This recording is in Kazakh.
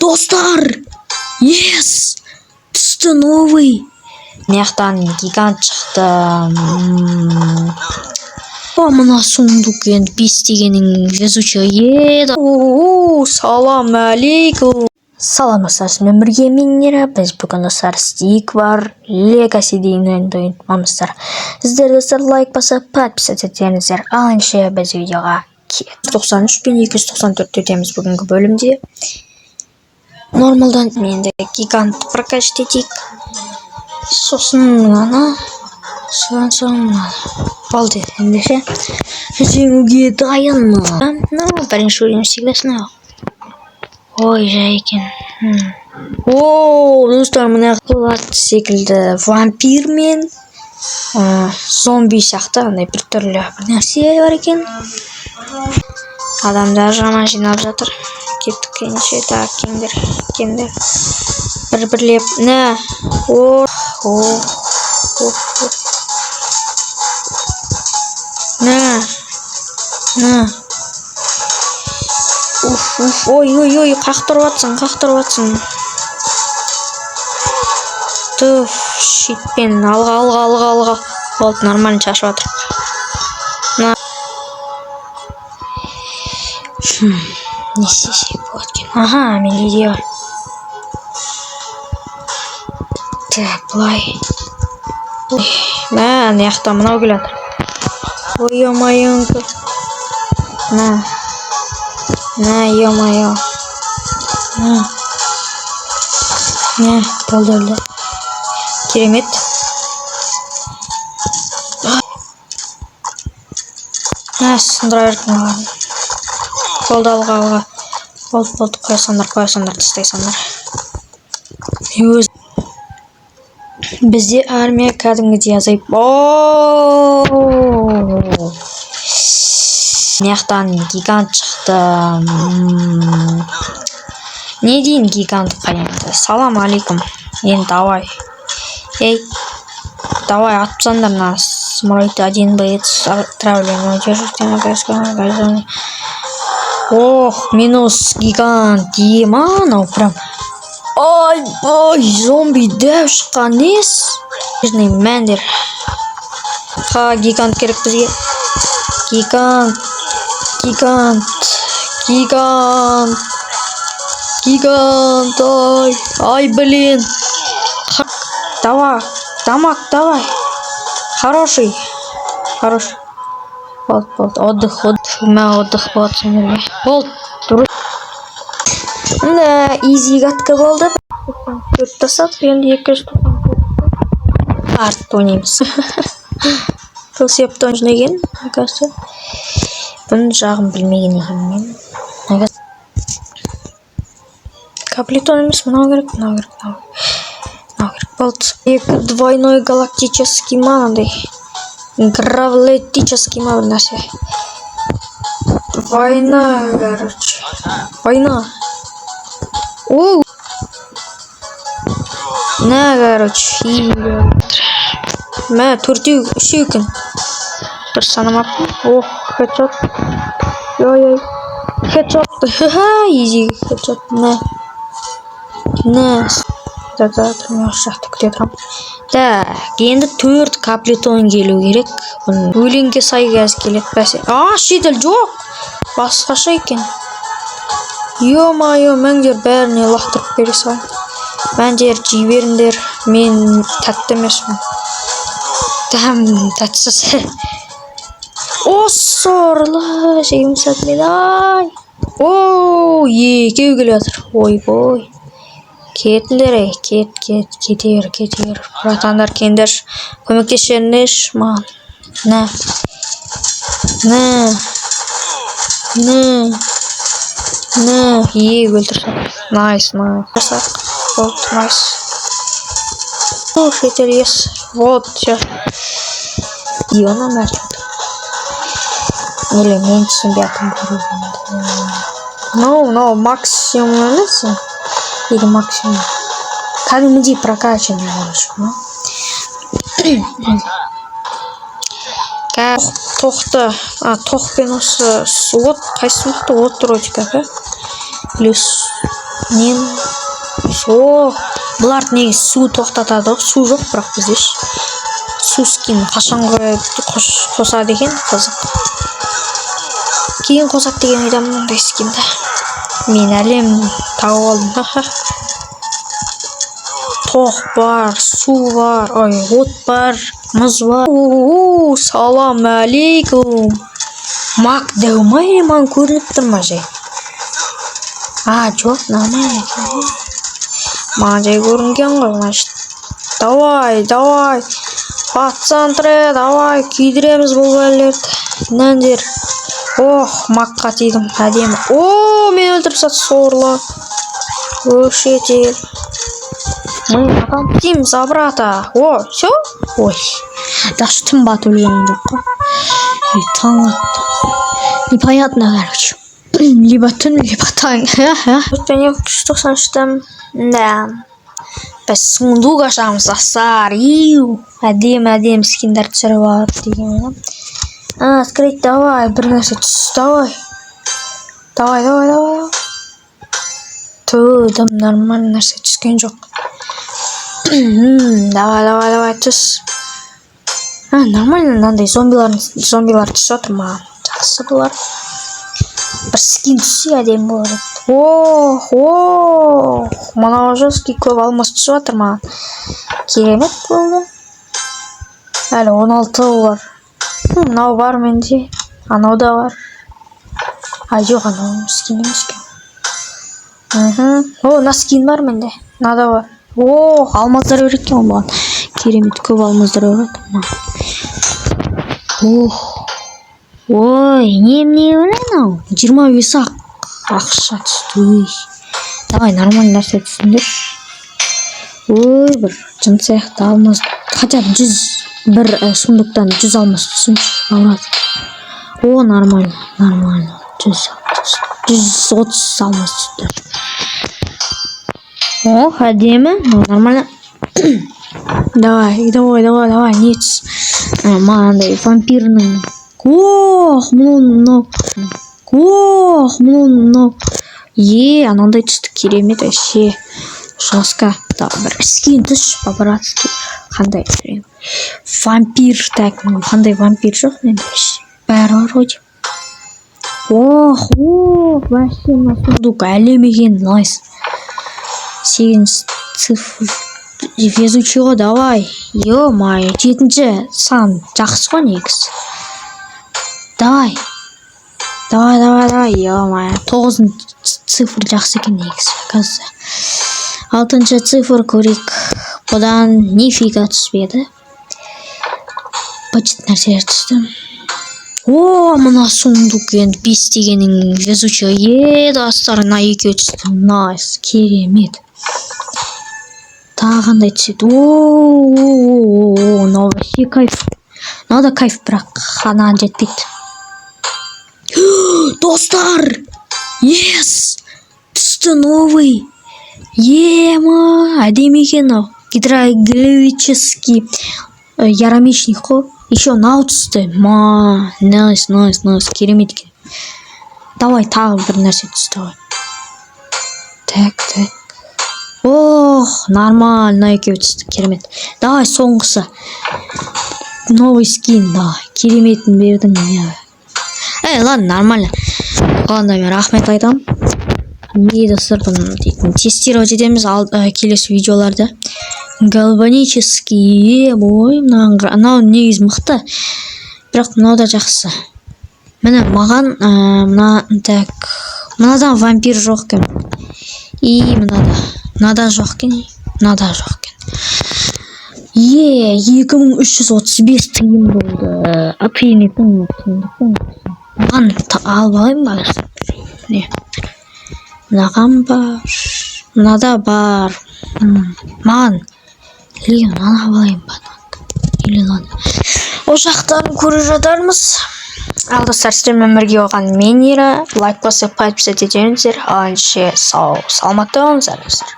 Достар, yes, түсті новый. Мына жақтан гигант шықты. О, мына сундук енді бес дегенің везучий еді. О, салам алейкум. Салам, достар, сізбен бірге мен, Нера. Біз бүгін, достар, Стик Вар Легаси деген ойынды ойнамыздар. Сіздер, достар, лайк басып, подписаться етіңіздер. Ал ендеше біз видеоға кеттік. 93 пен 294 өтеміз бүгінгі бөлімде. Нормалдан енді гигант прокачать етейік. Сосын мынаны, содан соң мынаны. Болды, ендеше жеңуге дайынмын. Ну, бірінші уровень всегда сынау. Ой, жай екен. О, достар, мына қылат секілді вампир мен зомби сияқты андай бір түрлі бір нәрсе бар екен. Адамдар жаман жиналып жатыр. Кеттік ендеше, так, келіңдер, келіңдер. Бір бірлеп. Нә. О, о, о, о. Нә. Нә. Уф, уф, ой, ой, ой, қақтырып жатсың, қақтырып жатсың. Туф, щитпен алға, алға, алға, алға. Болды, нормально шашып жатыр. На. Не істесек болады екен? Ага, менде идея бар. Так, былай. Ой, мә, ана жақта мынау келе жатыр. Ой, ё-моё. На. На, ё-моё. На. На, болды, өлді. Керемет. Мә, сындыра бердік мыналарын. Болды, алға, алға. Болды, болды, қоя салыңдар, қоя салыңдар, тастай салыңдар. Өз бізде армия кәдімгідей азайып. О! Мына жақтан гигант шықты. Не дейін гигантқа енді? Салам алейкум. Енді давай. Ей, давай атып тастаңдар мына самурайды. Один боец отравлен. Ох, минус гигант. Ема, анау прям. Ой, ой, зомби дәу шыққан несі? Мәндер. Ха, гигант керек бізге. Гигант. Гигант. Гигант. Гигант. Ай, ай, блин. Давай, дамаг, давай. Хороший. Хороший. Болды, болды. Отдых, отдых. Мә, отдых болады сендерге. Болды. Дұрыс. Да, изи катка болды. Төрт тастадық, енді 294 арт ойнаймыз. Сол себепті ойнаған екен, оказывается. Бұның жағын білмеген екенмін мен. Каплитон емес, мынау керек, мынау керек, мынау керек. Мынау керек. Болды. Екі двойной галактический ма андай. Гравлетический ма бір нәрсе. Война, короче. Война. О! На, короче. Мә, төртеу, үшеу екен. Бір санамаппын. Ох, хедшот. Ой, ой. Хедшот. Ха-ха, изи хедшот. На. На. Да, да, мен осы жақта күте тұрамын. Так, енді төрт каплитон келу керек. Бұның өлеңге сай қазір келеді бәсе. А, шетел жоқ. Басқаша екен. Ё-моё, мәңдер бәріне лақтырып бере салайын. Мәндер жей беріңдер. Мен тәтті емеспін. Дәм тәтсіз. О, сорлы жегім мен, ай. О, екеу келе жатыр. Ойбой. Кетіңдер, ей, кет, кет, кете бер, кете бер. Братандар, келіңдерші. Көмектесіңдерші маған. На. На. На. На. Е, өлтірсек. Найс, найс. Вот, найс. О, шетел ес. Вот, все. И она мертва. Или мен түсінбей жатырмын. Ну, мынау максимум емес. Или максимум. Кәдімгідей прокачанный, короче. Ну. Тоқты, а, тоқпен осы от, қайсысы мықты? От вроде как, а? Плюс Не о, бұларды негізі су тоқтатады ғой. Су жоқ, бірақ бізде ше. Су скин қашан қосады екен, қызық. Кейін қосады деген ойдамын ондай скинді. Мен әлем тауып алдым, ха. Тоқ бар, су бар, ой, от бар, мұз бар. У, салам алейкум. Маг дәу ма или маған көрініп тұр ма жай? А, жоқ, нормально екен. Маған жай көрінген ғой, значит. Давай, давай. По центре, давай, күйдіреміз бұл бәлелерді. Нәндер. Ох, магқа тидім, әдемі. О, мені өлтіріп тастады, сорлы. Өшетел. Мы отомстим за брата. О, все? Ой, даже түн батып өлген жоқ қой. Ой, таң атты. Непонятно, короче. Либо түн, либо таң. Және 393-тен. Да. Біз сундук ашамыз, достар. Иу. Әдемі әдемі скиндер түсіріп алады деген ойдамын. А, открыть, давай, бір нәрсе түс, давай. Давай, давай, давай. Ту, дым нормальный нәрсе түскен жоқ. Давай, давай, давай, түс. А, нормально, мынандай зомбилар түсіп жатыр маған. Жақсы бұлар. Бір скин түссе, әдемі болар еді. Ох, ох, мынау жесткий, көп алмас түсіп жатыр маған. Керемет болды. Әлі 16 бар. Мынау бар менде. Анау да бар. А, жоқ, анау скин емес екен. Мхм. О, мына скин бар менде. Мына да бар. О, алмаздар береді екен ғой маған. Керемет, көп алмаздар береді маған. Ох. Ой, немене мынау? 25 ақ ақша түсті. Ой. Давай, нормальный нәрсе түсіңдерші. Ой, бір жын сияқты алмаз. Хотя бы 100 бір сундуктан 100 алмаз түсінші. Ауырады. О, нормально, нормально. 100 130 алмаз түсті. О, әдемі. Ну, нормально. Давай, давай, давай, давай, не түс. Маған андай вампирның. Ох, мынау, мынау. Ох, мынау, мынау. Е, анандай түсті, керемет вообще. Жестко. Тағы бір скин түсші, по-братски. Қандай прям. Вампир, так, мынау қандай вампир жоқ менде вообще. Бәрі бар ғой деймін. Ох, ох, вообще мына сундук әлем екен, найс. Сегізінші цифр везучий ғой, давай. Ё-моё, жетінші сан жақсы ғой негізі. Давай. Давай, давай, давай, ё-моё. Тоғызыншы цифр жақсы екен негізі, оказывается. Алтыншы цифр көрейік. Бұдан нифига түспеді. Быт нәрселер түсті. О, мына сундук енді бес дегенің везучий. Е, достар, мына екеуі түсті. Найс, керемет. Тағы қандай түседі? О, о, о, мынау вообще кайф. Мынау да кайф, бірақ анаған жетпейді. Достар! Yes! Түсті новый. Ема, әдемі екен мынау. Гидроглевический яромечник қой. Еще мынау түсті. Ма, найс, найс, найс, керемет екен. Давай, тағы бір нәрсе түсті, давай. Так, так. Ох, нормально, екеуі түсті, керемет. Давай, соңғысы. Новый скин, давай. Кереметін бердің, иә. Эй, ладно, нормально. Оған да мен рахмет айтамын. Не, достар, бұны дейтін тестировать етеміз ал, келесі видеоларда. Гальванический, ой, мынаған анау негізі мықты. Бірақ мынау да жақсы. Міне, маған мына, так, мынадан вампир жоқ екен. И мынада. Мынада жоқ екен. Мынада жоқ екен. Е, 2335 тиын болды. А, тиын екен, тиын. Маған алып алайын ба? Не? Мынаған бар. Мынада бар. Маған или мынаны алып алайын ба? Или ладно. Ол жақтарын көре жатармыз. Ал, достар, сіздермен бірге болған мен, Ира. Лайк басып, подписаться етіңіздер. Ал ендеше сау саламатта болыңыздар, достар.